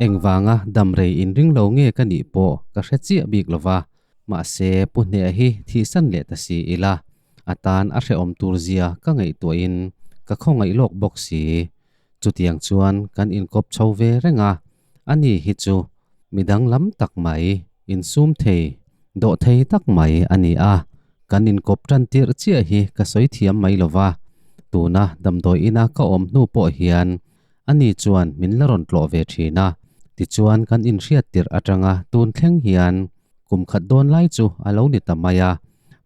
Engvanga damrei inring lo nge ka nih pawh ka hre chiah bik lova, mahse Pu Hneha hi thihsan leh ta si ila, a tan a hrehawm tur zia ka ngaihtuahin ka khawngaih lawk bawk si. Chutiang chuan kan inkawp chho ve reng a, ani hi chu midang lam tak mai, insum thei, dawh thei tak mai a ni a, kan inkawp tan tirh chiah hi ka sawi thiam mai lo va, tuna damdawi ina ka awm hnu pawh hian ani chuan min la rawn tlawh ve thin a, tichuan kan inhriat tirh atanga tun thleng hian kum khat dawn lai chu a lo ni ta mai a,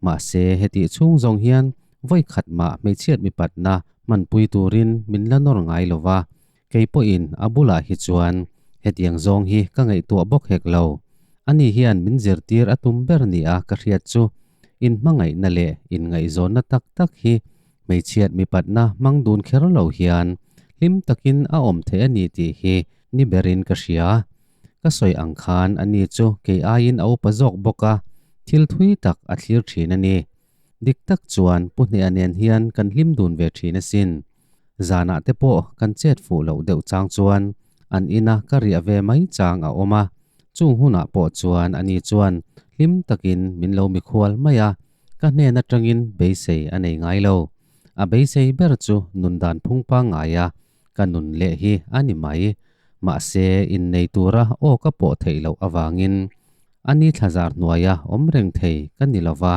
mahse hetih chhung zawng hian vawi khat mah hmeichhiat mipatna hmanpui turin min la nawr ngai lo va, Kei pawhin a bulah hi chuan hetiang zawng hi ka ngaihtuah bawk hek lo. Ani hian min zirtir a tum ber nia ka hriat chu inhmangaihna leh inngaihzawnna tak tak hi hmeichhiat mipatna hmang dun kher lo hian hlim takin a awm theih a ni tih hi ni berin ka hria. Ka sawi ang khan ani chu kei aiin a upa zawk bawk a, thil thui tak a thlir thin a ni. Dik tak chuan Pu Hneha nen hian kan hlim dun ve thin asin. Zanah te pawh kan chet fuh loh deuh chang chuan an ina ka riah ve mai chang a awm a, chung hunah pawh chuan ani chuan hlim takin min lo mikhual mai a, ka hnen atangin beisei a nei ngai lo. A beisei ber chu nun dan phung pangngai a ka nun leh hi a ni mai. Mahse innei tura aw ka pawh theih loh avangin ani thlazar hnuaia awm reng thei ka ni lo va,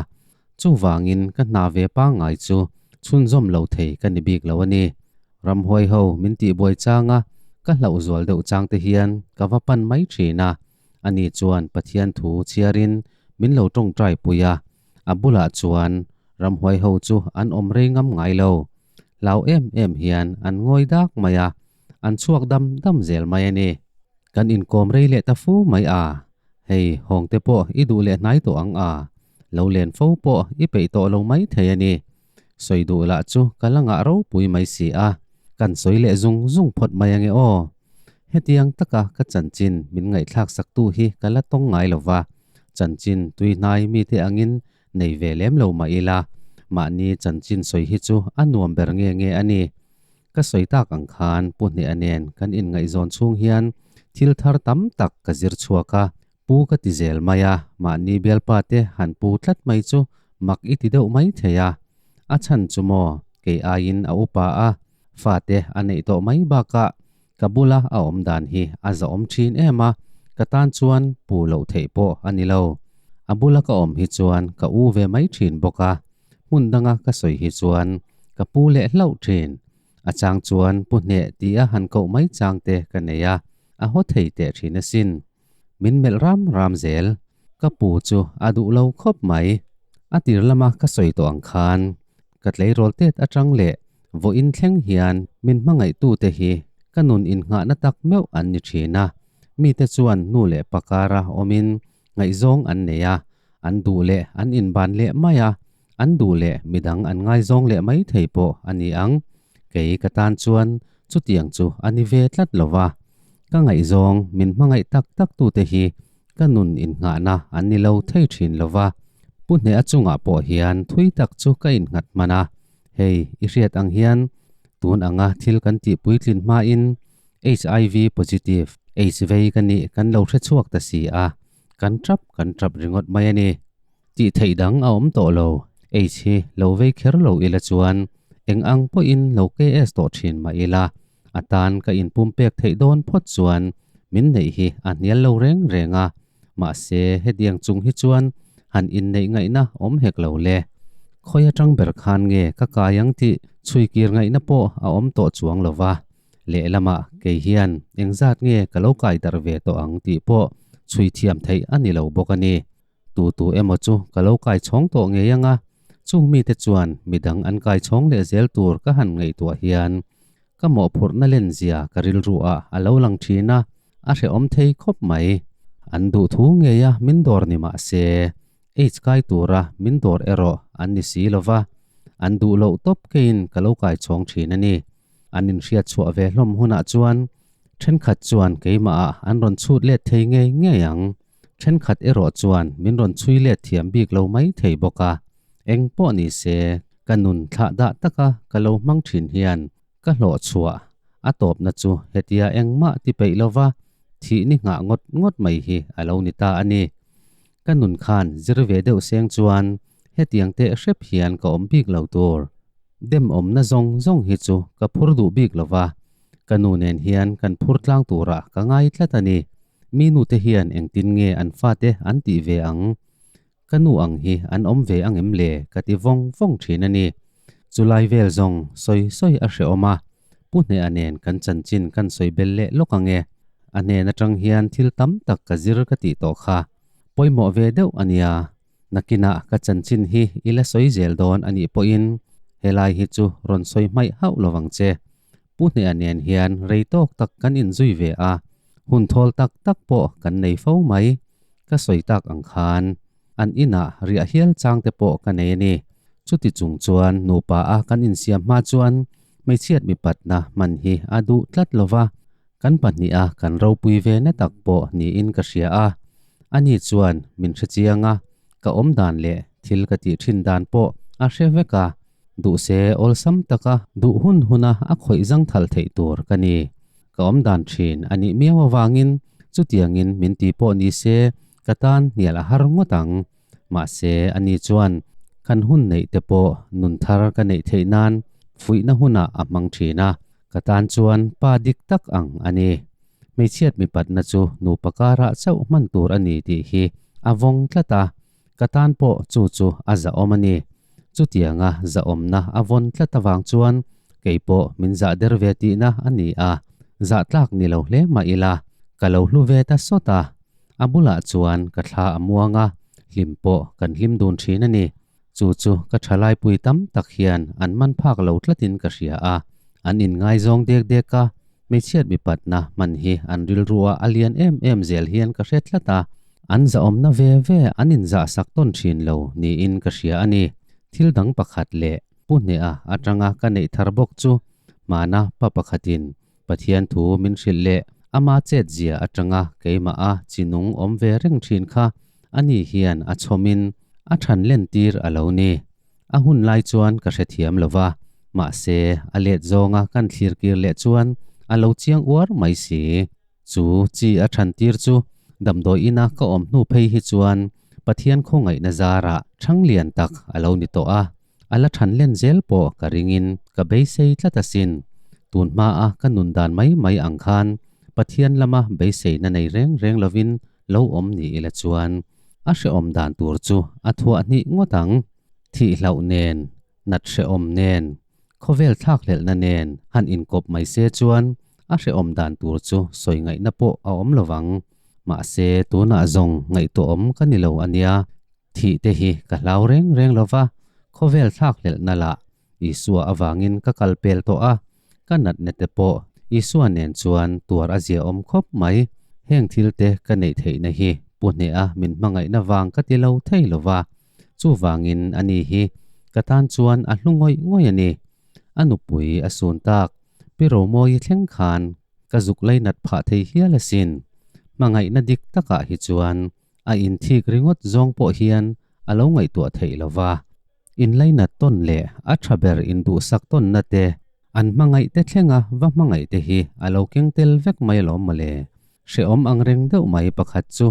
Chuvangin ka hna ve pangngai chu chhunzawm lo thei ka ni bik lo a ni. Ramhuai ho min tihbuai changa ka hlauh zual deuh chang te hian ka va pan mai thin a, ani chuan Pathian thu chhiarin min lo tawngtai pui a, a bulah chuan ramhuai ho chu an awm rei ngam ngai lo. Hlau em em hian an ngawi dak mai a, an chhuak dam dam zel mai a ni. Kan inkawm rei leh ta fu mai a, hei hawng te pawh i duh leh hnai tawh ang a, Lo len fo pawh i peih tawh lo mai thei a ni. Sawi duh lah chu ka la ngah ropui mai si a, kan sawi leh zung zung phawt mai ange aw. Hetiang taka ka chanchin min ngaihthlak saktu hi ka la tawng ngai lo va, chanchin tui hnai mite angin nei ve lem lo mah ila, mahni chanchin sawi hi chu a nuam ber nge nge a ni. Ka sawi tak ang khan Pu Hneha nen kan inngaihzawn chhung hian thil thar tam tak ka zir chhuak a, Pu ka ti zel mai a, mahni bialpa te han pu tlat mai chu mak i ti deuh mai thei a. A chhan chu maw, kei aiin a upa a, fate a neih tawh mai bakah ka bula a awm dan hi a zahawm thin em a, ka tan chuan pu loh theih pawh a ni lo. A bula ka awm hi chuan ka u ve mai thin bawk a, hmun danga ka sawi hi chuan ka pu leh hlauh thin. A chang chuan pu hneh ti a han koh mai chang te ka nei a, a haw thei teh thin asin. Min melh ram ram zel. Ka pu chu a duh lo khawp mai. A tir lama ka sawi tawh ang khan ka tleirawl tet atang leh vawiin thleng hian min hmangaihtute hi ka nun innghahna tak meuh an ni thin a. Mite chuan nu leh pa kara awmin ngaihzawng an nei a, an duh leh an inban leh mai a, an duh leh midang an ngaizawng leh mai thei pawh a ni ang. Kei ka tan chuan chutiang chu a ni ve tlat lo va. Ka ngaihzawng min hmangaih tak tak tute hi ka nun innghahna an ni lo thei thin lo va. Pu Hneha chungah pawh hian thui tak chu ka innghat hman a. Hei, i hriat ang hian tun anga thil kan tih puitlin hmain HIV positive, AIDS vei ka nih kan lo hre chhuak ta si a, kan tap kan tap ringawt mai a ni. Tih theih dang a awm tawh lo, AIDS hi lo vei kher lo ila chuan eng ang pawhin lo KS tawh thin mah ila, a tan ka inpumpek theih dawn phawt chuan min neih hi a hnial lo reng reng a, mahse hetiang chung hi chuan han inneih ngaihna awm hek lo le. Khawi atang ber khan nge ka kai ang tih chhuikir ngaihna pawh a awm tawh chuang lo va, lehlamah kei hian engzat nge ka lo kai darh ve tawh ang tih pawh chhui thiam theih a ni lo bawk a ni. Tu tu emaw chu ka lo kai chhawng tawh ngei ang a, chung mite chuan midang an kai chhawng leh zel tur ka han ngaihtuah hian ka mawhphurhna lenzia ka rilru ah a lo lang thin a, a hrehawm thei khawp mai. An duh thu ngei a min dawr ni mah se, AIDS kai tura min dawr erawh an ni si lo va, an duh loh tawp keiin ka lo kai chhawng thin a ni. An inhriat chhuah ve hlawm hunah chuan thenkhat chuan keimah ah an rawn chhut let thei ngei ngei ang. Thenkhat erawh chuan min rawn chhui let thiam bik lo mai thei bawk a, eng pawh ni se ka nun thlah dah taka ka lo hmang thin hian ka hlawh chhuah a tawpna chu hetia engmah ti peih lova Thih ni nghah ngawt ngawt mai hi a lo ni ta a ni. Ka nun khan zir ve deuh seng chuan hetiang teh hrep hian ka awm bik lo tur. Dem awmna zawng zawng hi chu ka phur duh bik lo va, ka nu nen hian kan phur tlang turah ka ngai tlat a ni. Mi nute hian engtin nge an fate an tih ve ang? Ka nu ang hi an awm ve ang em le ka ti vawng vawng thin a ni. Chulai vel zawng sawi sawi a hrehawm a, Pu Hneha nen kan chanchin kan sawi bel leh lawk ang e. A hnen atang hian thil tam tak ka zir ka tih tawh kha. Pawimawh ve deuh a nia. Nakinah ka chanchin hi i la sawi zel dawn a nih pawhin helai hi chu rawn sawi hmaih hauh lovang che. Pu Hneha nen hian rei tawk tak kan inzui ve a, hun thawl tak tak pawh kan nei fo mai. Ka sawi tak ang khan an inah riah hial chang te pawh ka nei a ni. Chuti chung chuan nupa a kan insiam hma chuan hmeichhiat mipatna hman hi a duh tlat lo va, kan pahniha kan ropui ve na tak pawh niin ka hria a. Ani chuan min hrechiang a, ka awm dan leh thil ka tih thin dan pawh a hre vek a. Duhse awlsam taka duh hun huna a khawih zang thal theih tur ka ni. Ka awm dan thin a nih miau avangin chutiangin min ti pawh ni se ka tan hnial a har ngawt ang. Mahse ani chuan kan hun neih te pawh nun thar ka neih theih nan fuihna hunah a hmang thin a, ka tan chuan pa dik tak ang a ni. Hmeichhiat mipatna chu nupa karah chauh hman tur a ni tih hi a vawng tlat a, Ka tan pawh chu chu a zahawm a ni. Chutianga zahawmna a vawn tlat avang chuan kei pawh min zah der ve tihna a ni a, zah tlak ni lo hle mah ila ka lo hlu ve ta sawt a. A bulah chuan ka thla a muang a, hlim pawh kan hlim dun thin a ni. Chu chu ka thalaipui tam tak hian an man phak lo tlatin ka hria a, an inngaizawng dek dek a, Hmeichhiat mipatna hman hi an rilrua a lian em em zel hian ka hre tlat a, an zahawmna ve ve an inzahsak tawn thin lo niin ka hria a ni. Thil dang pakhat leh Pu Hneha atanga ka neih thar bawk chu hmana pa pakhatin Pathian thu min hrilh leh ama chetzia atanga keimaha chinung awm ve reng thin kha ani hian a chhawmin a than lentir a lo ni. A hun lai chuan ka hrethiam lo va, mahse a let zawnga kan thlir kir leh chuan a lo chiang uar mai si. Chu chi a than tir chu damdawi ina ka awm hnu phei hi chuan Pathian khawngaihna zarah thang lian tak a lo ni tawh a, a la than len zel pawh ka ringin ka beisei tlat asin. Tun hmaa ka nun dan mai mai ang khan Pathian lama beiseina nei reng reng lovin lo awm ni ila chuan a hrehawm dan tur chu a thuah hnih ngawt ang. Thih hlauh nen, nat hrehawm nen, khawvel thlakhlelhna nen han inkawp mai se chuan a hrehawm dan tur chu sawi ngaihna pawh a awm lo vang. Mahse tunah zawng ngaihtuahawm ka ni lo a nia. Thih te hi ka hlau reng reng lo va, khawvel thlakhlelhna lah Isua avangin ka kal pel tawh a, ka natna te pawh Isua nen chuan tuar a ziaawm khawp mai. Heng thil te ka neih theihna hi Pu Hneha min hmangaihna vang ka ti lo thei lo va, chuvangin ani hi ka tan chuan a hlu ngawih ngawih a ni. A nupui a sun tak, Pi Romawi thleng khan ka zuk lainat phah thei hial asin. Hmangaihna dik takah hi chuan a inthik ringawt zawng pawh hian a lo ngaihtuah theih lo va. Inlainat tawn leh a tha ber induhsak tawnna te, an hmangaih te thlenga va hmangaih te hi a lo keng tel vek mai alawm mawle. Hrehawm ang reng deuh mai pakhat chu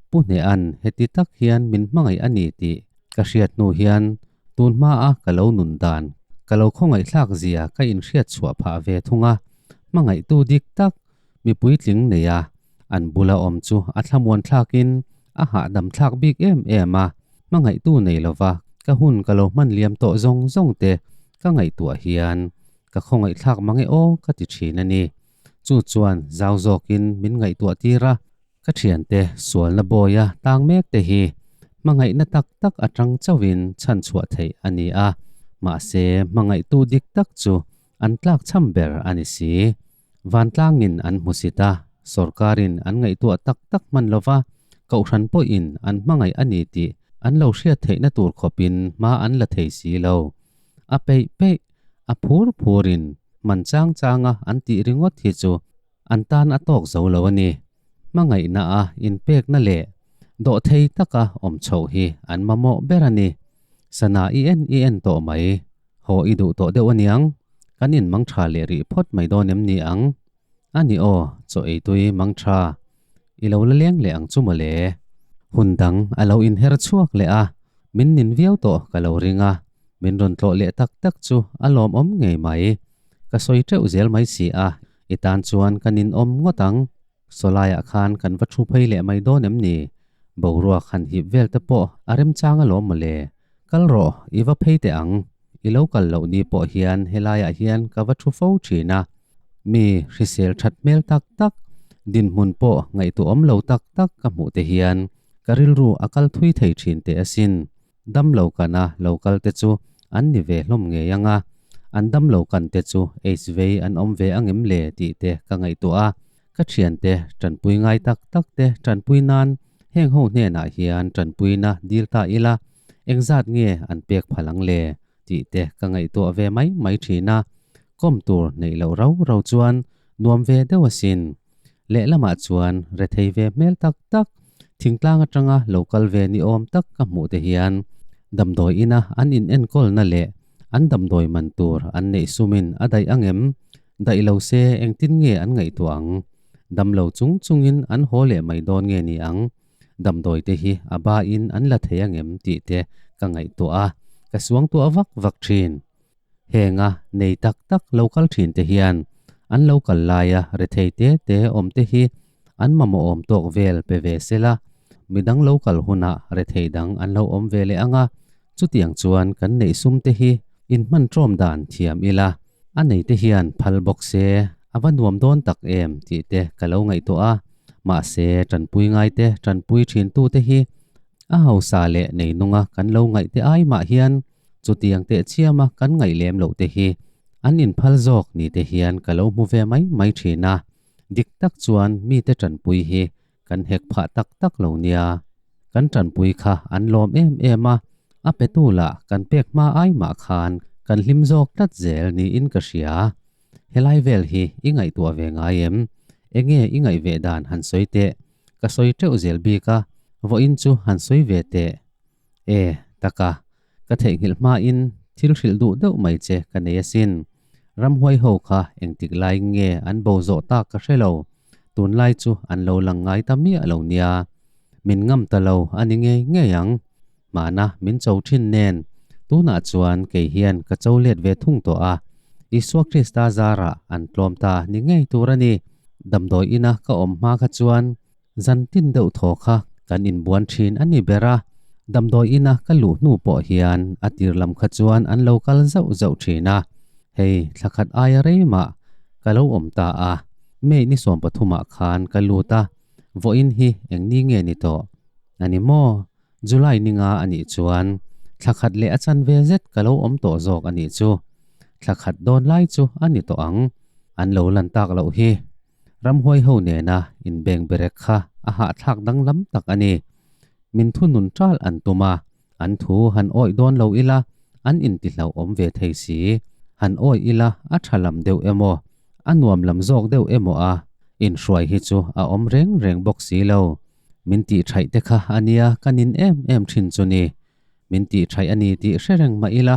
Pu Hneha'n heti tak hian min hmangaih a ni tih ka hriat hnu hian tun hmaa ka lo nun dan ka lo khawngaihthlak zia ka inhriat chhuah phah ve thung a, hmangaihtu dik tak mi puitling neia An bula awm chu a thlamuan thlakin a hahdam thlak bik em em a, hmangaihtu nei lova ka hun ka lo hman liam tawh zawng zawng te ka ngaihtuah hian ka khawngaihthlak mang e aw ka ti thin a ni. Chu chuan zau zawkin min ngaihtuah tir a, ka thiante sualna bawia tang mek te hi hmangaihna tak tak atang chauhin chhanchhuah theih a ni a, mahse hmangaihtu dik tak chu an tlak cham ber a ni si. Vantlangin an hmusit a, sorkarin an ngaihtuah tak tak hman lova, kohhran pawhin an hmangaih a ni tih an lo hriat theihna tur khawpin hma an la thei si lo. A peih peih, a phur phurin hman chang changa an tih ringawt hi chu an tan a tawk zo lo a ni. Hmangaihna a inpekna leh dawhthei taka awm chhoh hi an mamawh ber a ni. Sana i en i en tawh mai. Haw i duh tawh deuh aniang, kan in mang tha leh rih phawt mai dawn em ni ang? A ni aw, chaw ei tui mang tha. I lo la leng leh ang chu mawle. Hun dang a lo inher chhuak leh a, min nin viau tawh ka lo ring a, min rawn tlawh leh tak tak chu a lawmawm ngei mai. Ka sawi teuh zel mai si a, i tan chuan ka ninawm ngawt ang. Sawlaiah khan kan va thu phei leh mai dawn em ni? Boruak han hip vel te pawh a remchang alawm mawle. Kal rawh, i va phei teh ang. I lo kal loh ni pawh hian helaiah hian ka va thu fo thin a. Mi hrisel that hmel tak tak, dinhmun pawh ngaihtuahawm lo tak tak ka hmuh te hian ka rilru a kal thui thei thin teh asin. Dam lo kana lo kal te chu an ni ve hlawm ngei ang a, an dam lo kan te chu HIV an awm ve angem le tih te ka ngaihtuah a, ka thiante tanpui ngai tak tak te tanpui nan heng ho hnenah hian tanpuina dil ta ila engzat nge an pek phal ang le tih te ka ngaihtuah ve mai mai thin a, kawm tur neih loh rau rau chuan nuam ve deuh asin. Lehlamah chuan rethei ve hmel tak tak, thingtlang atanga lo kal ve ni awm tak ka hmuh te hian damdawi ina an in enkawlna leh an damdawi man tur an neih sumin a daih angem? Daih lo se engtin nge an ngaihtuah ang? Damlo chung chungin an haw leh mai dawn nge ni ang? Damdawi te hi a ba in an la thei angem tih te ka ngaihtuah a, ka suangtuah vak vak thin. Henga nei tak tak lo kal thin te hian an lo kal laia rethei te te awm te hi an mamawh awm tawk vel pe ve sela, midang lo kal hunah rethei dang an lo awm ve leh ang a, chutiang chuan kan neih sum te hi inhman tawm dan thiam ila, a nei te hian phal bawk se a va nuam dawn tak em tih te ka lo ngaihtuah a, mahse tanpui ngai te tanpui thin tu te hi a hausa leh neinunga kan lo ngaih te ai mah hian Chutiang teh chiama kan ngaih lem loh te hi an inphal zawk ni te hian ka lo hmu ve mai mai thin a, dik tak chuan mite tanpui hi kan hek phah tak tak lo nia. Kan tanpui kha an lawm em em a, a petu lah kan pek hma ai mah khan kan hlim zawk tlat zel niin ka hria. Helai vel hi i ngaihtuah ve ngai em? Enge i ngaih ve dan han sawi teh? Ka sawi teuh zel bik a, vawiin chu han sawi ve teh. E, taka, ka theihnghilh hmain thil hrilh duh deuh mai che ka nei asin. Ramhuai ho kha engtik lai nge an bo zawh tak ka hre lo, tunlai chu an lo lang ngai ta miah lo nia. Min ngam ta lo a ni ngei ngei ang. Hmana min cho thin nen, tunah chuan kei hian ka cho let ve thung tawh a. Isua Krista zarah an tlawm ta ni ngei tur a ni. Damdawi ina ka awm hma kha chuan Zan tin deuh thaw kha kan inbuan thin a ni ber a, damdawi ina ka luh hnu pawh hian a tir lam kha chuan an lo kal zauh zauh thin a, hei thla khat aia rei mah ka lo awm ta a, May ni 13 ah khan ka lut a, vawiin hi eng ni nge ni tawh a ni maw? July ni nga a nih chuan thla khat leh a chanve zet ka lo awm tawh zawk a nih chu, thla khat dawn lai chu a ni tawh ang, an lo lan tak loh hi. Ramhuai ho nena inbeng berek kha a hahthlak danglam tak a ni. Min thunun ṭal an tum a, an thu han awih dawn lo ila an intihlauhawm ve thei si. Han awih ila a ṭha lam deuh emaw, a nuam lam zawk deuh emaw a inhruai hi chu a awm reng reng bawk si lo. Min tihṭhaih te kha a nia ka nin em em ṭhin chu ni. Min tihṭhaih a ni tih hre reng mah ila,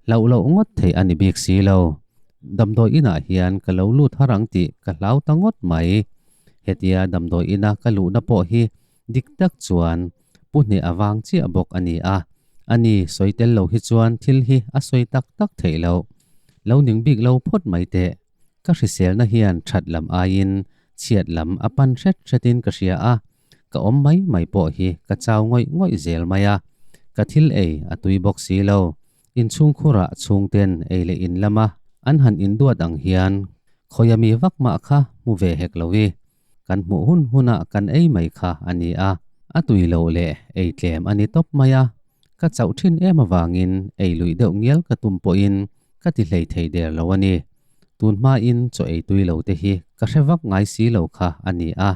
hlauh loh ngawt theih a ni bik si lo. Damdawi inah hian ka lo lut har ang tih ka hlau ta ngawt mai. Hetia damdawi ina ka luhna pawh hi dik tak chuan Pu Hneh a vang chiah bawk a ni a. Ani sawi tel lo hi chuan thil hi a sawi tak tak theih loh. Lo ning bik lo phawt mai teh. Ka hriselna hian that lam aiin chhiat lam a pan hret hretin ka hria a. Ka awm mai mai pawh hi ka chau ngawih ngawih zel mai a, ka thil ei a tui bawk si lo. Inchhungkhurah chhungten ei leh in lama an han induat ang hian khawia mi vak mah kha hmu ve hek lo i, kan hmuh hun hunah kan ei mai kha a ni a, a tui loh leh ei tlem a ni tawp mai a. Ka chauh thin em avangin ei luih deuh ngial ka tum pawhin ka ti hlei thei der lo a ni. Tun hmain chaw ei tui lo te hi ka hre vak ngai si lo kha a ni a,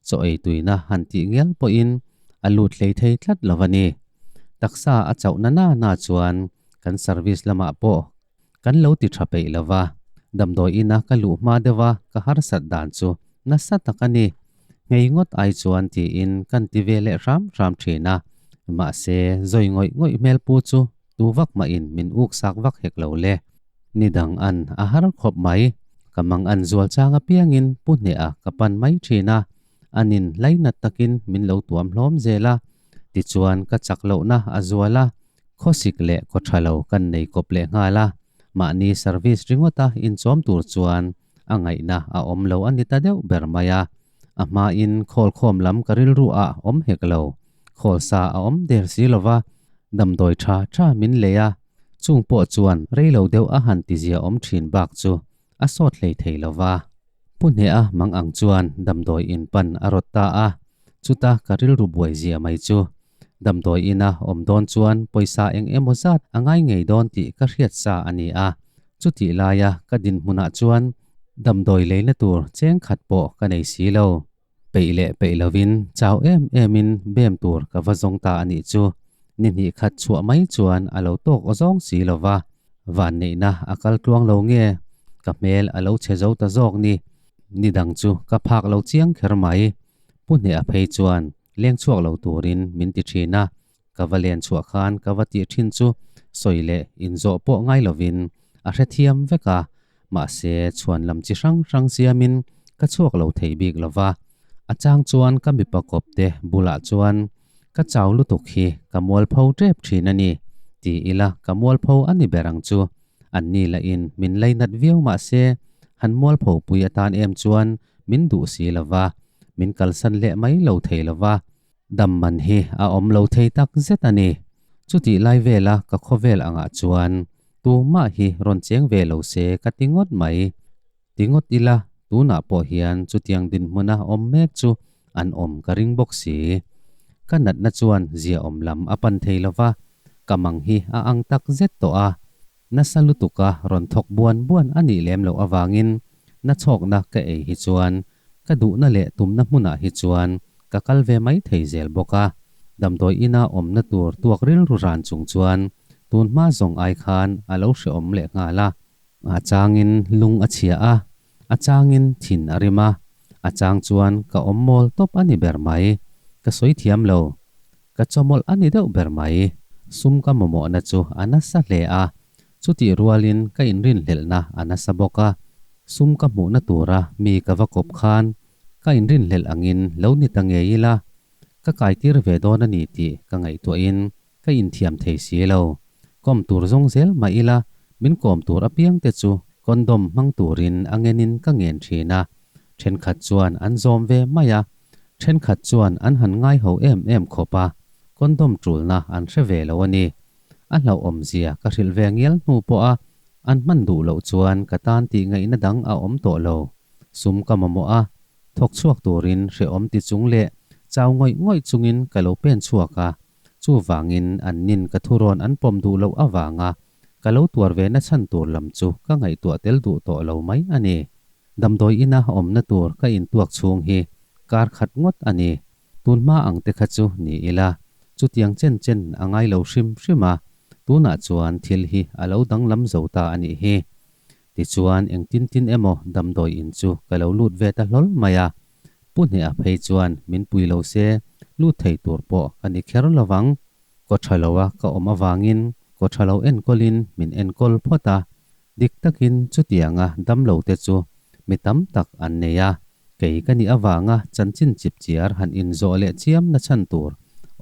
chaw ei tuina han tih ngial pawhin a lut hlei thei tlat lo a ni. Taksa a chauh na na na chuan kan service lamah pawh kan lo ti tha peih lo va, damdawi ina ka luh hma deuh a ka harsat dan chu nasa tak a ni. Ngei ngawt ai chuan tiin kan ti ve leh hram hram thin a, mahse zawi ngawih ngawih hmel pu chu tu vak mahin min uk sak vak hek lo le. Ni dang an a har khawp mai. Ka mang an zual chang apiangin Pu Hneha ka pan mai thin a. Anin lainat takin min lo tuam hlawm zel a, tichuan ka chak lohna a zual a, khawsik leh kawthalo kan nei kawp leh nghal a, mahni service ringawta inchawm tur chuan a ngaihna a awm lo a ni ta deuh ber mai a. A hmain khawlkhawm lam ka rilru ah awm hek lo, khawl sa a awm der si lova, damdawi tha tha min lei a, chung pawh chuan rei lo deuh a han tizia awm thin bak chu a sawt hlei thei lova. Pu Hneha mang ang chuan damdawi in pan a rawt ta a, chuta ka rilru buai zia mai chu. Damdawi ina awm dawn chuan pawisa eng emaw zat a ngai ngei dawn tih ka hriat sa a ni a, chutih laia ka dinhmunah chuan damdawi leina tur cheng khat pawh ka nei si lo. Peih leh peih lovin chau em emin bem tur ka va zawng ta a nih chu. Ni hnih khat chhuah mai chuan a lo tawk aw zawng si lo va, vanneihna a kal tluang lo nge ka hmel a lo chhe zo ta zawk ni. Ni dang chu ka phak lo chiang kher mai. Pu Hneha phei chuan leng chhuak lo turin min ti thin a, ka va len chhuah khan ka va tih thin chu sawi leh inzawh pawh ngai lovin a hrethiam vek a, mahse chhuan lam chi hrang hrang siamin ka chhuak lo thei bik lo va. A chang chuan ka mipa kawp te bulah chuan ka chau lutuk hi ka mualpho tep thin a ni ti ila ka mualpho a ni ber ang chu. An ni lahin min leinat viau mahse han mualpho pui atan em chuan min duh si lo va, min kalsan leh mai lo thei lo va. Dam man hi a awm lo thei tak zet a ni. Chutih lai vela ka khawvel angah chuan tumah hi rawn cheng ve lo se ka ti ngawt mai. Ti ngawt ila tunah pawh hian chutiang dinhmuna awm mek chu an awm ka ring bawk si. Ka natna chuan ziaawm lam a pan thei lo va, ka mang hi a ang tak zet tawh a. Nasa lutuka rawn thawk buan buan a nih lem loh avangin na chhawkna ka ei hi chuan Ka duhna leh tumna hmunah hi chuan ka kal ve mai thei zel bawk a, damdawi ina awmna tur tuak rilru ran chung chuan tun hma zawng ai khan a lo hrehawm leh nghal a. A changin lung a chhia a, a changin thin a rim a, a chang chuan ka awm mawl tawp a ni ber mai. Ka sawi thiam lo. Ka chawmawlh a ni deuh ber mai. Sum ka mamawhna chu a nasa hle a, Chutih rualin ka inrinhlelhna a nasa bawk a, sum ka hmuhna tura mi ka va kawp khan ka inrinhlelh angin lo ni ta ngei ila, ka kaitir ve dawn a ni tih ka ngaihtuahin ka inthiam thei si lo. Kawm tur zawng zel mah ila min kawm tur apiangte chu condom hmang turin a ngenin ka ngen thin a, thenkhat chuan an zawm ve mai a, thenkhat chuan an han ngaiho em em khawp a, condom tulna an hre ve lo a ni. A hlauhawmzia ka hrilh ve ngial hnu pawh a an hman duh loh chuan ka tan tih ngaihna dang a awm tawh lo. Sum ka mamawh a, thawk chhuak turin hrehawm ti chung leh chau ngawih ngawih chungin ka lo pen chhuak a, chuvangin an nin ka thurawn an pawm duh loh avanga ka lo tuar ve na chhan tur lam chu ka ngaihtuah tel duh tawh lo mai a ni. Damdawi ina awmna tur ka intuak chhung hi kar khat ngawt a ni. Tun hma ang te kha chu ni ila, chutiang chen chen a ngai lo hrim hrim a, tunah chuan thil hi a lo danglam zo ta a nih hi. Tichuan engtin tin emaw damdawi in chu ka lo lut ve ta hlawl mai a, Pu Hneha phei chuan min pui lo se lut thei tur pawh ka ni kher lovang. Kaw tha lo a ka awm avangin kaw tha lo enkawlin min enkawl phawt a, dik takin chutianga damlo te chu mi tam tak an nei a, Kei ka nih avanga chanchin chipchiar han inzawh leh chiam na chhan tur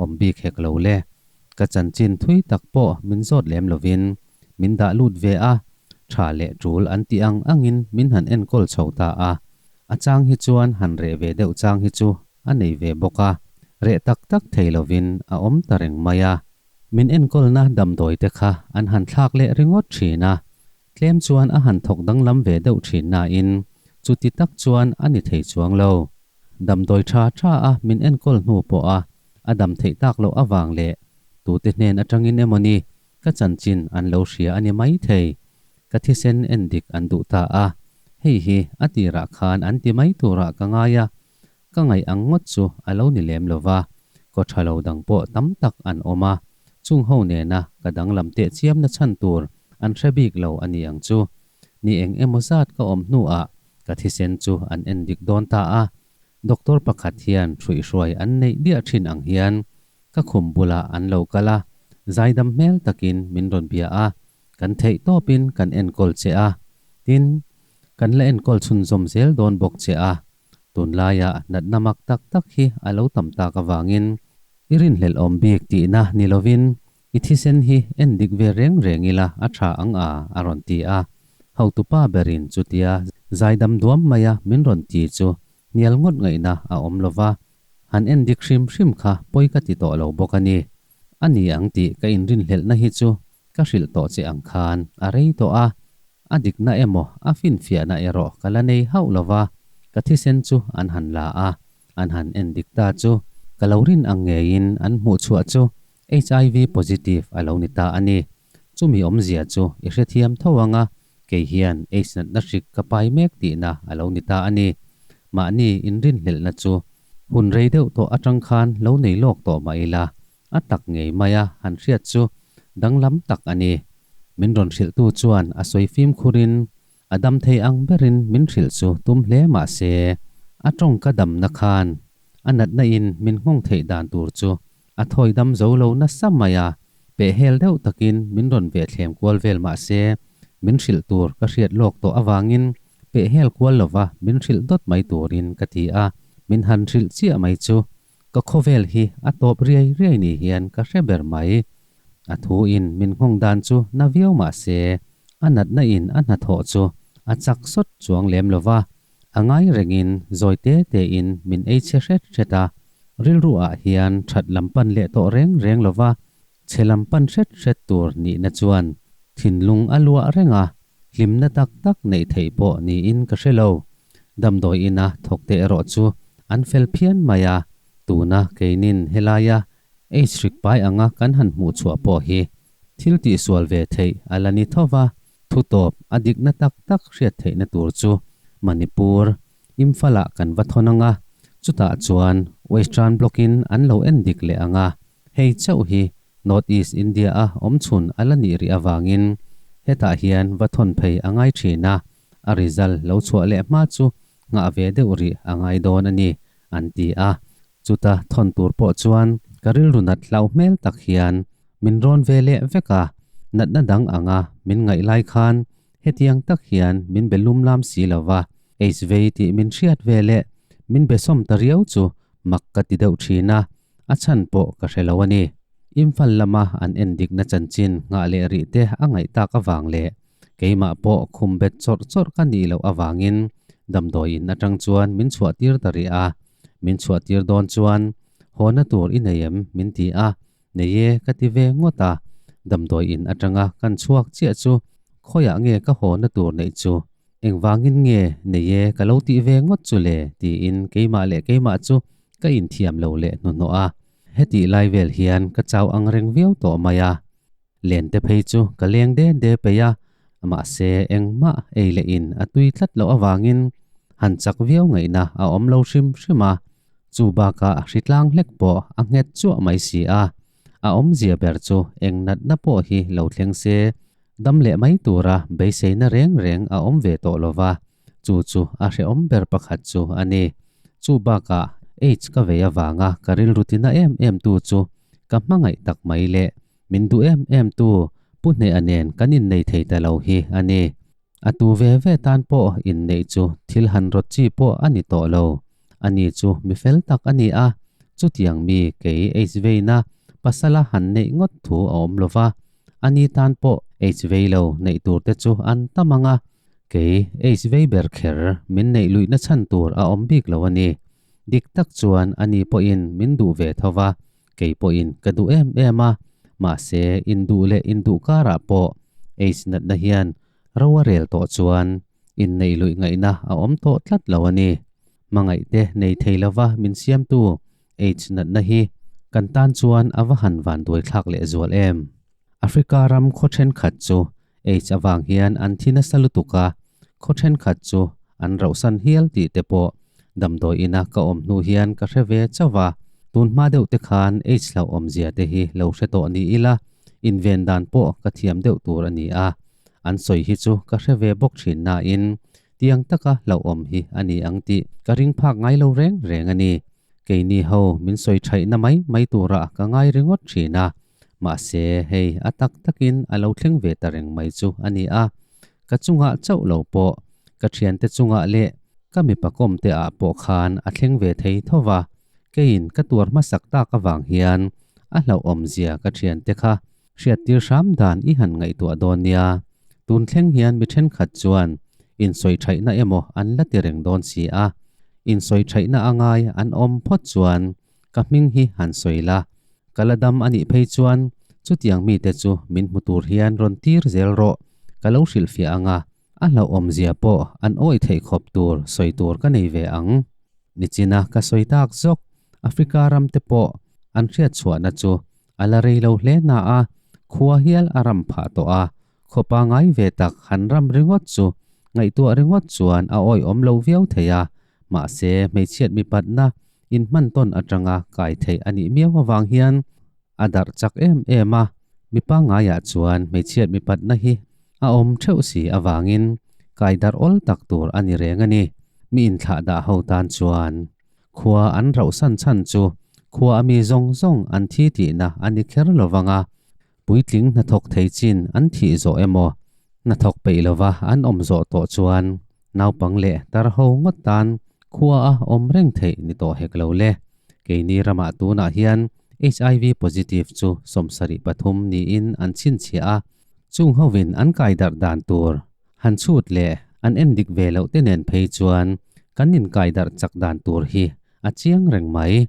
awm bik hek lo le. Ka chanchin thui tak pawh min zawt lem lovin min dah lut ve a, tha leh tul an tih ang angin min han enkawl chho ta a. A chang hi chuan han reh ve deuh chang hi chu a nei ve bawk a, reh tak tak thei lovin a awm ta reng mai a. Min enkawlna damdawi te kha an han thlak leh ringawt thin a, Tlem chuan a han thawk danglam ve deuh thin nain chuti tak chuan a ni thei chuang lo. Damdawi tha tha a min enkawl hnu pawh a a dam theih tak loh avang leh tute hnen atangin emaw ni ka chanchin an lo hria a ni mai thei. Ka thisen en dik an duh ta a, hei hi a tirah khan an ti mai turah ka ngai a, Ka ngaih ang ngawt chu a lo ni lem lo va, kaw tha lo dang pawh tam tak an awm a, chung ho nena ka danglam teh chiamna chhan tur an hre bik lo a ni ang chu. Ni eng emaw zat ka awm hnuah ka thisen chu an en dik dawn ta a, doctor pakhat hian hruihhruai an neih diah thin ang hian ka khum bulah an lo kal a, zaidam hmel takin min rawn bia a, kan theih tawpin kan enkawl che a, tin, kan la enkawl chhunzawm zel dawn bawk che a. Tunlaiah natna mak tak tak hi a lo tam tak avangin i rinhlelh awm bik tihna ni lovin i thisen hi en dik ve reng reng ila a tha ang a, a rawn ti a. Hotupa berin chutia zaidam duam maia min rawn ti chu hnial ngawt ngaihna a awm lova, han en dik hrim hrim kha pawi ka ti tawh lo bawk a ni. A ni ang tih ka inrinhlelhna hi chu ka hrilh tawh che ang khan a rei tawh a, a dikna emaw a finfiahna erawh ka la nei hauh lo va, ka thisen chu an han la a, an han en dik ta chu ka lo rin ang ngeiin an hmuh chhuah chu HIV positive a lo ni ta a ni. Chumi awmzia chu i hrethiam tho ang a, kei hian AIDS natna hrik ka pai mek tihna a lo ni ta a ni. Mahni inrinhlelhna chu hun rei deuh tawh atang khan lo nei lawk tawh mah ila, A tak ngei mai a han hriat chu danglam tak a ni. Min rawn hrilhtu chuan a sawi fimkhurin a dam thei ang berin min hrilh chu tum hle mah se, a tawngka damna khan a natna in min nghawng theih dan tur chu a thawi dam zo lo nasa mai a, pehhel deuh takin min rawn vehthlem kual vel mah se, min hrilh tur ka hriat lawk tawh avangin pehhel kual lova min hrilh dawt mai turin ka ti a, min han hrilh chiah mai chu Ka khawvel hi a tawp riai riai ni hian ka hre ber mai. A thu in min nghawng dan chu na viau mah se, a natna in a hnathawh chu a chak sawt chuang lem lo va, a ngai rengin zawi te te in min ei chhe hret hret a, rilru ah hian that lam pan leh tawh reng reng lo va, chhe lam pan hret hret tur nihna chuan thinlung a luah reng a, hlimna tak tak neih theih pawh niin ka hre lo. Damdawi ina thawk te erawh chu an fel phian mai a, tuna keinin helaia Aids hrik pai anga kan han hmuh chhuah pawh hi thil tihsual ve theih a la ni tho va, thu tawp a dikna tak tak hriat theihna tur chu Manipur, Imphal-ah kan va thawn ang a, chutah chuan Western Block-in an lo en dik leh ang a, hei chauh hi North East India-a awm chhun a la nih rih avangin hetah hian va thawn phei a ngai thin a, a result lo chhuah leh hma chu nghah ve deuh rih a ngai dawn a ni, an ti a. Chuta thawn tur pawh chuan ka rilru nat hlauh hmel tak hian min rawn ve leh vek a, natna dang anga min ngaih lai khan hetiang tak hian min be lum lam si lo va, HV tih min hriat ve leh min be sawm ta riau chu mak ka ti deuh thin a, A chhan pawh ka hre lo a ni. Imphal lama an en dikna chanchin nghah leh rih te a ngaih tak avang leh keimah pawh khum bet chawrh chawrh ka nih loh avangin damdawi in atang chuan min chhuah tir ta rih a. Min chhuah tir dawn chuan hawna tur i nei em min ti a, nei e ka ti ve ngawt a. Damdawi in atanga kan chhuak chiah chu khawiah nge ka hawna tur neih chu Engvangin nge nei e ka lo tih ve ngawt chu le tiin keimah leh keimah chu ka inthiam lo leh hnuhnawh a. Hetih lai vel hian ka chau ang reng viau tawh mai a. Len te phei chu ka leng de de peih a, mahse engmah ei leh in a tui tlat loh avangin han chak viau ngaihna a awm lo hrim hrim a. Chu bakah hritlang hlek pawh a nghet chuah mai si a. A awmzia ber chu eng natna pawh hi lo thleng se Dam leh mai tura beiseina reng reng a awm ve tawh lova, chu chu a hrehawm ber pakhat chu a ni. Chu bakah AIDS ka vei avanga ka rilru tina em em tu chu ka hmangaih tak mai leh min duh em em tu Pu Hneha nen kan innei thei ta lo hi a ni. A tu ve ve tan pawh inneih chu thil han rawt chi pawh a ni tawh lo. Ani chu mi fel tak a ni a, chutiang mi kei AIDS veina pasala han neih ngawt thu a awm lo va, ani tan pawh AIDS vei lo neih tur te chu an tam ang a, kei AIDS vei ber kher min neih luihna chhan tur a awm bik lo a ni. Dik tak chuan ani pawhin min duh ve tho va, Kei pawhin ka duh em em a, mahse induh leh induh karah pawh AIDS natna hian ro a rel tawh chuan inneih luih ngaihna a awm tawh tlat lo a ni. Hmangaihte nei thei lova min siamtu AIDS natna hi kan tan chuan a va han vanduai thlak leh zual em. Africa ram khaw thenkhat chu AIDS avang hian an thi nasa lutuk a, khaw thenkhat chu an rauhsan hial tih te pawh damdawi ina ka awm hnu hian ka hre ve chauh a. Tun hma deuh te khan AIDS hlauhawmzia te hi lo hre tawh ni ila, inven dan pawh ka thiam deuh tur a ni a. An sawi hi chu ka hre ve bawk thin nain tiang taka hlauhawm hi a ni ang tih ka ring phak ngai lo reng reng a ni. Keini ho min sawi thaihna mai mai turah ka ngai ringawt thin a. Mahse, hei a tak takin a lo thleng ve ta reng mai chu a ni a. Ka chungah chauh lo pawh, ka thiante chungah leh. Ka mipa kawm te ah pawh khan a thleng ve thei tho va, keiin ka tuar hmasak tak avang hian a hlauhawm zia ka thiante kha hriattir hram dan i han ngaihtuah dawn nia. Tun thleng hian mi thenkhat chuan insawi thaihna emaw an la ti reng dawn si a, insawi thaihna a ngai an awm phawt chuan ka hming hi han sawi la, ka la dam a nih phei chuan chutiang mite chu min hmu tur hian rawn tir zel rawh, ka lo hrilhfiah ang a. A hlauhawmzia pawh an awih theih khawp tur sawi tur ka nei ve ang. Nichina ka sawi tak zawk, Africa ram te pawh an hriat chhuahna chu a la rei lo hle na a, khua hial a ram phah tawh a, khaw pangai ve tak han ram ringawt chu ngaihtuah ringawt chuan a awihawm lo viau thei a, mahse hmeichhiat mipatna inhman tawn atanga kai theih a nih miau avang hian A darh chak em em a, mi pangaiah chuan hmeichhiat mipatna hi a awm theuh si avangin kai darh awl tak tur a ni reng a ni. Mi inthlah dah ho tan chuan khua an rauhsan chhan chu khua a mi zawng zawng an thi tihna a ni kher lo vang a, puitling hnathawk thei chin an thih zawh emaw hnathawk peih lova an awm zawh tawh chuan naupang leh tar ho ngawt tan khua a awm reng theih ni tawh hek lo le. Keini ramah tunah hian HIV positive chu 73 niin an chhinchhiah a, chung hovin an kai darh dan tur han chhut leh an en dik ve loh te nen phei chuan kan inkai darh chak dan tur hi a chiang reng mai.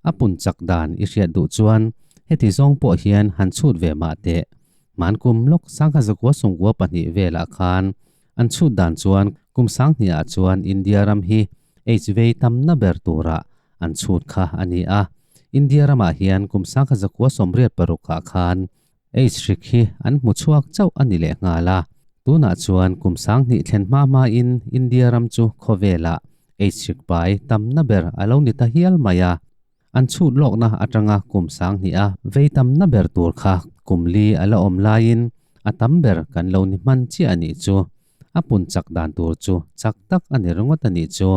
A pun chak dan i hriat duh chuan heti zawng pawh hian han chhut ve mah teh. Hmankum lawk 1992 velah khan An chhut dan chuan kum sanghnih ah chuan India ram hi HIV tamna ber turah an chhut kha a ni a. India ramah hian kum 1986 ah khan AIDS hrik hi an hmu chhuak chauh a ni leh nghal a. Tunah chuan kum sanghnih thlen hma hmain India ram chu khawvelah AIDS hrik pai tamna ber a lo ni ta hial mai a. An chhut lawkna atanga kum sanghnih a vei tamna ber tur kha kum li a la awm laiin a tam ber kan lo ni hman chiah a nih chu. A pun chak dan tur chu chak tak a ni ringawt a nih chu.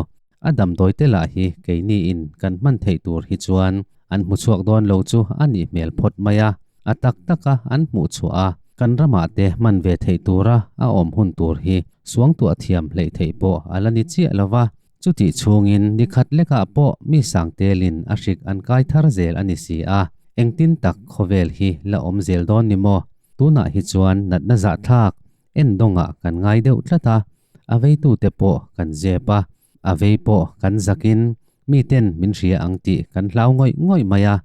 A damdawi te lah hi keiniin kan hman theih tur hi chuan an hmu chhuak dawn lo chu a nih hmel phawt mai a. A tak taka an hmuh chhuah a, kan ramah te hman ve theih tura a awm hun tur hi suangtuah thiam hleih theih pawh a la ni chiah lo va. Chutih chhungin ni khat lekah pawh mi sangtelin a hrik an kai thar zel a ni si a, engtin tak khawvel hi la awm zel dawn ni maw? Tunah hi chuan natna zahthlak en dawngah kan ngai deuh tlat a, a veitute pawh kan zep a, a vei pawh kan zakin miten min hria ang tih kan hlau ngawih ngawih mai a.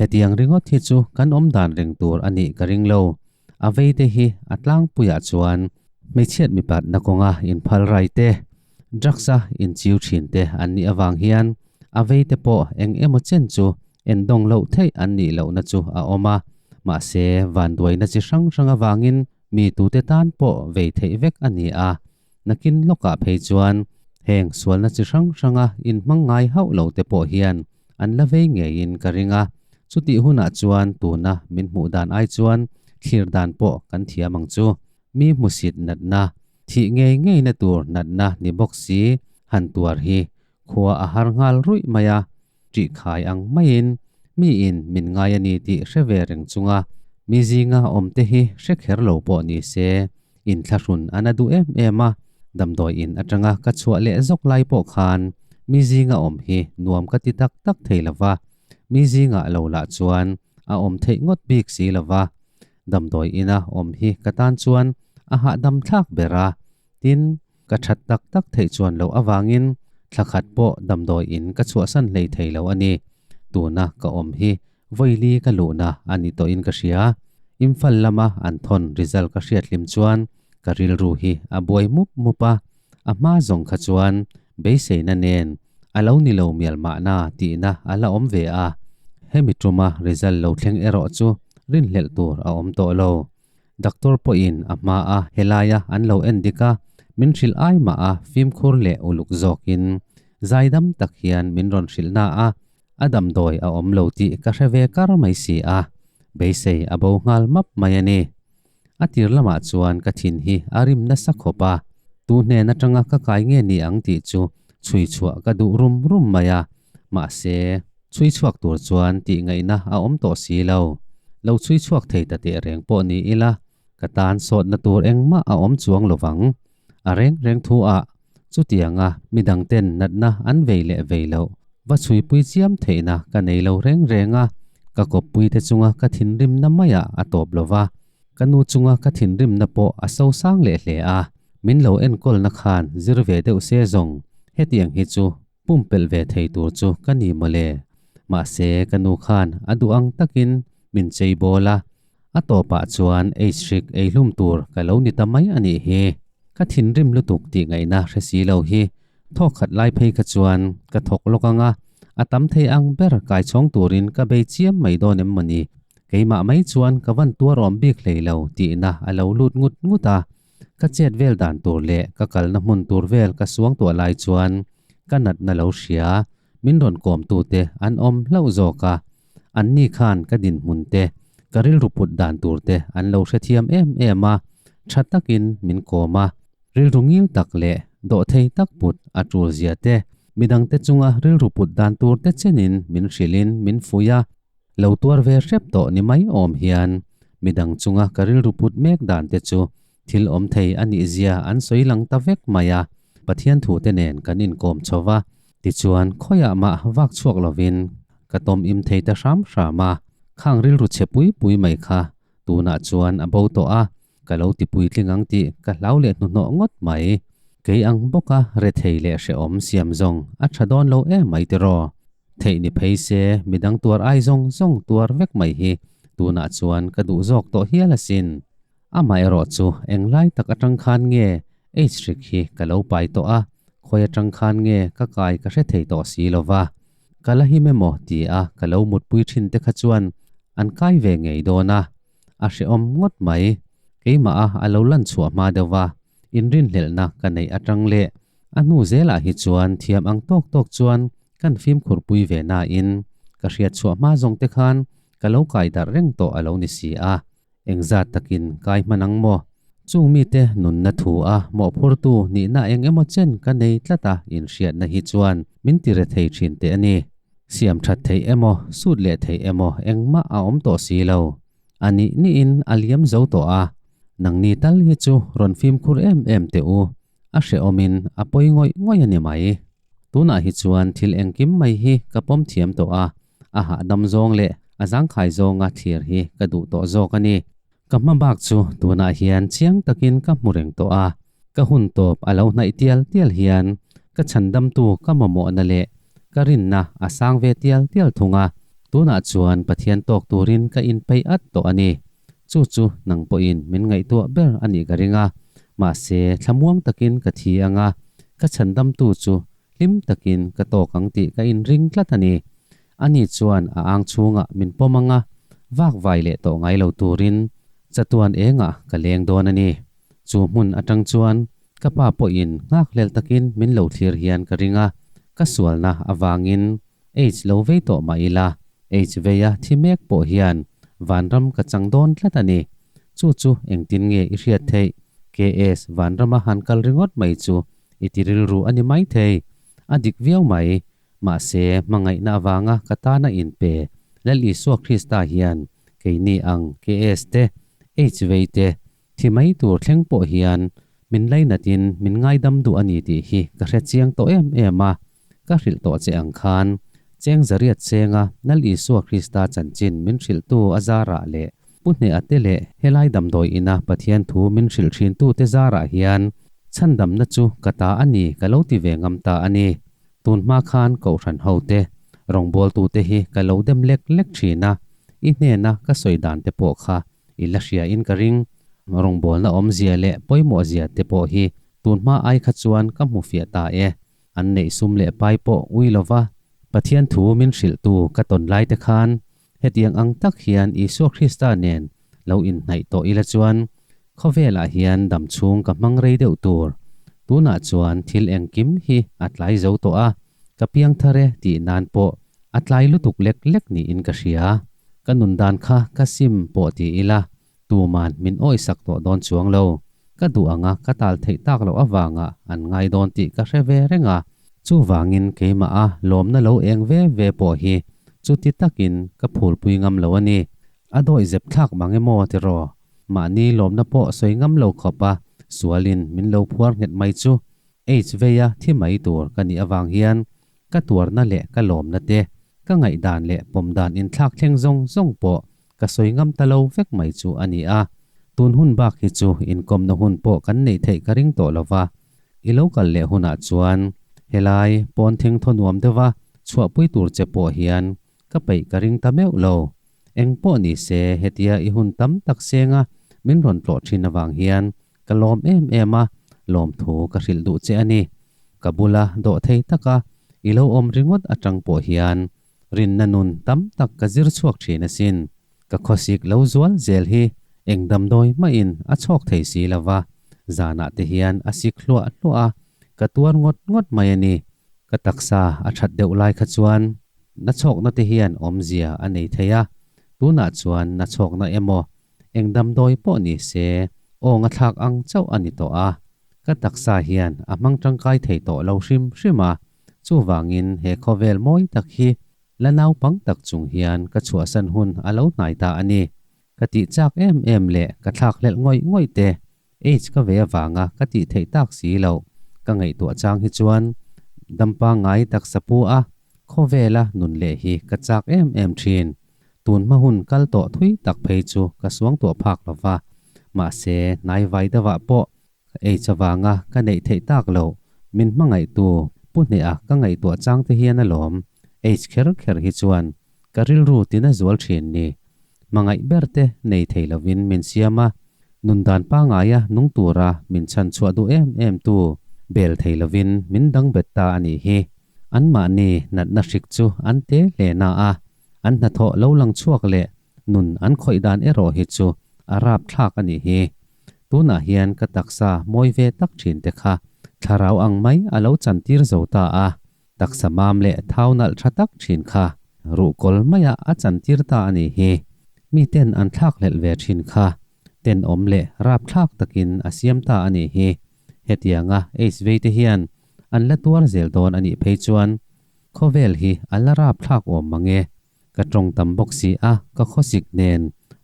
Hetiang ringawt hi chu kan awm dan reng tur a nih ka ring lo. A veite hi a tlangpuiah chuan hmeichhiat mipatna kawnga inphal rai te, Drugs-a inchiu thin te an nih avang hian a vei te pawh eng emaw chen chu endawng loh theih an nih lohna chu a awm a, mahse vanduaina chi hrang hrang avangin mi tute tan pawh vei theih vek a ni a, nakin lawkah phei chuan heng sualna chi hrang hranga inhmang ngai hauh lo te pawh hian an la vei ngeiin ka ring a, chutih hunah chuan tuna min hmuh dan ai chuan thlir dan pawh kan thiam ang chu. Mi hmusit natna, thih ngei ngeina tur natna ni bawk si han tuar hi khua a har nghal ruih mai a, ṭihkhai ang maiin miin min ngai a ni tih hre ve reng chunga mi zinga awmte hi hre kher lo pawh ni se, inthlahrun a na duh em em a, damdawi in aṭanga ka chhuah leh zawk lai pawh khan mi zinga awm hi nuam ka ti tak tak thei lo va, mi zingah lo lah chuan a awm theih ngawt bik si lo va. Damdawi ina awm hi ka tan chuan a hahdam thlak ber a, tin, ka that tak tak theih chuan loh avangin thla khat pawh damdawi in ka chhuahsan hlei thei lo a ni. Tuna ka awm hi vawili ka luhna a ni tawhin ka hria. Imphal lama an thawn result ka hriat hlim chuan ka rilru hi a buai mup mup a, a hma zawng kha chuan beiseina nen a lo ni lo mial mahna tihna a la awm ve a, hemi tuma result lo thleng erawh chu rinhlelh tur a awm tawh lo. Doctor pawhin a hma a helaia an lo en dik a, min hrilh ai mah a fimkhur leh uluk zawkin zaidam tak hian min rawn hrilh na a, a damdawi a awm lo tih ka hre ve kar mai si a, beisei a bo nghal map mai a ni. A tir lamah chuan ka thin hi a rim nasa khawp a, tu hnen atanga ka kai nge ni ang tih chu chhui chhuah ka duh rum rum mai a, mahse, chhui chhuak tur chuan tih ngaihna a awm tawh si lo. Lo chhui chhuak thei ta teh reng pawh ni ila, ka tan sawtna tur engmah a awm chuang lovang. A reng reng thu ah. Chutianga midang ten natna an vei leh vei loh va chhuipui chiam theihna ka nei lo reng reng a, ka kawppui te chunga ka thinrimna maiah a tawp lo va, ka nu chunga ka thinrimna pawh a sosang leh hle a, min lo enkawlna khan zir ve deuh se zawng hetiang hi chu pumpelh ve thei tur chu ka ni mawle. Mahse ka nu khan a duh ang takin min chei bawl a, a tawpah chuan ei hrik ei hlum tur ka lo ni ta mai a nih hi. Ka thinrim lutuk tih ngaihna hre si lo hi thawk khat lai phei kha chuan ka thawk lawk ang a, a tam thei ang ber kai chhawng turin ka bei chiam mai dawn em mawni? Keimah mai chuan ka van tuar awm bik hlei lo tihna a lo lut ngut ngut a. Ka chet vel dan tur leh ka kalna hmun tur vel ka suang tuah lai chuan ka natna lo hria, min rawn kawmtute an awm hlauh zawk a. Anni khan ka dinhmun te, ka rilru put dan tur te an lo hrethiam em em a, tha takin min kawm a. Rilru ngil tak leh dawhthei tak put a tul zia te, midangte chunga rilru put dan tur te chenin min hrilhin min fuih a. Lo tuar ve hrep tawh ni mai awm hian midang chunga ka rilru put mek dan te chu thil awm thei a nih zia an sawi lang ta vek mai a, Pathian thu te nen kan inkawm chho va, tichuan khawiah mah vak chhuak lovin ka tawm im thei ta hram hram a, khang rilru chhe pui pui mai kha tunah chuan a bo tawh a, ka lo ti puitling ang tih ka hlau leh hnuhnawh ngawt mai. Kei ang bawka rethei leh hrehawm siam zawng a tha dawn lo em mai tiraw? Theih ni phei se midang tuar ai zawng zawng tuar vek mai hi tunah chuan ka duh zawk tawh hial asin. Amaherawh chu englai tak atang khan nge H hrik hi ka lo pai tawh a, khawi atang khan nge ka kai ka hre thei tawh si lova. Ka la him emaw ti a ka lo mutpui thin te kha chuan an kai ve ngei dawn a, a hrehawm ngawt mai. Keimah a a lo lan chhuah hma deuh va, inrinhlelhna ka neih atang leh a hnu zelah hi chuan thiam ang tawk tawk chuan kan fimkhurpui ve nain ka hriat chhuah hma zawng te khan ka lo kai darh reng tawh a lo ni si a. Engzat takin kai hman ang maw? Chung mite nunna thu a mawhphurtu nihna eng emaw chen ka nei tlat a inhriatna hi chuan min ti rethei thin teh a ni. Siam that theih emaw, sut leh theih emaw engmah a awm tawh si lo. A nih nihin a liam zo tawh a, nangni tal hi chu rawn fimkhur em em teh u, a hrehawmin a pawi ngawih ngawih a ni mai. Tunah hi chuan thil engkim mai hi ka pawm thiam tawh a, a hahdam zawng leh a zangkhai zawnga thlir hi ka duh tawh zawk a ni. Ka hma bak chu tunah hian chiang takin ka hmu reng tawh a, ka hun tawp a lo hnaih tial tial hian ka chhandamtu ka mamawhna leh ka rinna a sang ve tial tial thung a, tunah chuan Pathian tawk turin ka inpeih at tawh a ni. Chu chu nang pawhin min ngaihtuah ber a nih ka ring a, mahse thlamuang takin ka thi ang a, ka chhandamtu chu hlim takin ka tawk ang tih ka inring tlat a ni. Ani chuan a ang chhungah min pawm ang a, vak vai leh tawh ngai lo turin chatuan engah ka leng dawn a ni. Chu hmun atang chuan ka pa pawhin nghakhlel takin min lo thlir hian ka ring a, ka sualna avangin Aids lo vei tawh mah ila, Aids veia thi mek pawh hian vanram ka chang dawn tlat a ni. Chu chu engtin nge i hriat theih? KS, Vanrama han kal ringawt mai chu i ti rilru a ni maithei. A dik viau mai. Mahse, hmangaihna avanga ka tana inpe Lal Isua Krista hian keini ang KS te, Aids vei te, thi mai tur thleng pawh hian min lainatin min ngaidam duh a ni tih hi ka hre chiang tawh em em a, ka hrilh tawh che ang khan cheng zariat chenga Lal Isua Krista chanchin min hrilhtu a zarah leh Pu Hneha te leh helai damdawi ina Pathian thu min hrilh thintu te zarah hian chhandamna chu ka ta a ni ka lo ti ve ngam ta a ni. Tun hma khan Kohhran ho te, rawngbawltu te hi ka lo dem lek lek thin a, i hnena ka sawi dan te pawh kha I la hria in ka ring. Rawngbawlna awmzia leh pawimawhzia te pawh hi tun hma ai kha chuan ka hmu fiah ta e. An neih sum leh pai pawh ui lova Pathian thu min hrilhtu ka tawn lai te khan hetiang ang tak hian Isua Krista nen lo inhnaih tawh ila chuan khawvelah hian dam chhung ka hmang rei deuh tur. Tunah chuan thil engkim hi a tlai zo tawh a, ka piang thar e tih nan pawh a tlai lutuk lek lek niin ka hria. Ka nun dan kha ka sim pawh ti ila, tuman min awisak tawh dawn chuang lo. Ka duh anga ka tal theih tak loh avanga an ngai dawn tih ka hre ve reng a. Chuvangin keimah a lawmna lo eng ve ve pawh hi chuti takin ka phulpui ngam lo a ni. A dawih zep thlak mang emaw tiraw? Mahni lawmna pawh sawi ngam lo khawp a, sualin min lo phuar nghet mai chu. Aids veia thi mai tur ka nih avang hian ka tuarna leh ka lawmna te, ka ngaihdan leh pawmdan inthlak thleng zawng zawng pawh ka sawi ngam ta lo vek mai chu a ni a. Tun hun bak hi chu inkawmna hun pawh kan neih theih ka ring tawh lo va, i lo kal leh hunah chuan helai pawn thengthaw nuam deuha chhuahpui tur che pawh hian ka peih ka ring ta meuh lo. Eng pawh ni se hetia i hun tam tak senga min rawn tlawh thin avang hian Ka lawm em em a, lawmthu ka hrilh duh che a ni. Ka bula dawh thei taka i lo awm ringawt atang pawh hian rinna nun tam tak ka zir chhuak thin asin. Ka khawsik lo zual zel hi eng damdawi hmain a chhawk thei si lo va, zanah te hian a sik hluah hluah a, ka tuar ngawt ngawt mai a ni. Ka taksa a that deuh lai kha chuan na chhawkna te hian awmzia a nei thei a, tunah chuan na chhawkna emaw Eng damdawi pawh ni se, awng a thlak ang chauh a ni tawh a, ka taksa hian a hmang tangkai thei tawh lo hrim hrim a, chuvangin he khawvel mawi tak hi la naupang tak chung hian ka chhuahsan hun a lo hnai ta a ni. Ka tih chak em em leh ka thlak hlelh ngawih ngawih te, Age ka ve avanga ka tih theih tak si loh ka ngaihtuah chang hi chuan dampa ngai taksa pu a khawvela nun leh hi ka chak em em thin. Tun hma hun kal tawh thui tak phei chu ka suang tuah phak lo va, mahse hnai vai deuhah pawh age avanga ka neih theih tak loh min hmangaihtu pu hneha ka ngaihtuah chang te hian alawm age kher kher hi chuan ka rilru tina zual thin ni. Hmangaih ber te nei thei lovin min siam a, nun dan pangaia nung tura min chhan chhuah duh em em tu bel thei lovin min dang bet ta a nih hi. Anmahni natna hrik chu an te hle na a, an hnathawh lo lang chhuak leh nun an khawih dan erawh hi chu a rap thlak a nih hi. Tunah hian ka taksa mawi ve tak thin te kha thlarau ang mai a lo chantir zo ta a, Taksa mam leh thau nalh tha tak thin kha ruhkawl maiah a chantir ta a nih hi. Miten an thlak hlelh ve thin kha tenawm leh rapthlak takin a siam ta a nih hi. Hetianga aids vei te hian an la tuar zel dawn a nih phei chuan khawvel hi a la rapthlak awm mang e. Ka tawng tam bawk si a, ka khawsik nen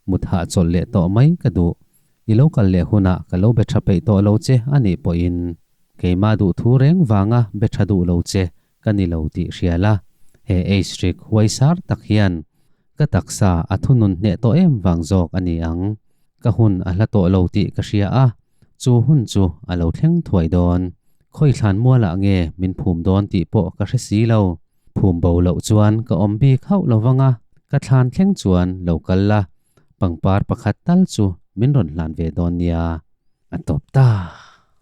mut hahchawlh leh tawh mai ka duh. I lo kal leh hunah ka lo be tha peih tawh lo che a nih pawhin keimah duh thu reng vanga be tha duh lo che ka ni lo tih hria la, he age rik huai sar tak hian ka taksa a thunun hneh tawh em vang zawk a ni ang. Ka hun a hla tawh lo tih ka hria a, chu hun chu a lo thleng thuai dawn. Khawithlan mualah nge min phum dawn tih pawh ka hre si lo. Phum bo loh chuan ka awm bik hauh lo vang a, ka thlan thleng chuan lo kal la, pangpar pakhat tal chu min rawn hlan ve dawn nia. A tawp ta.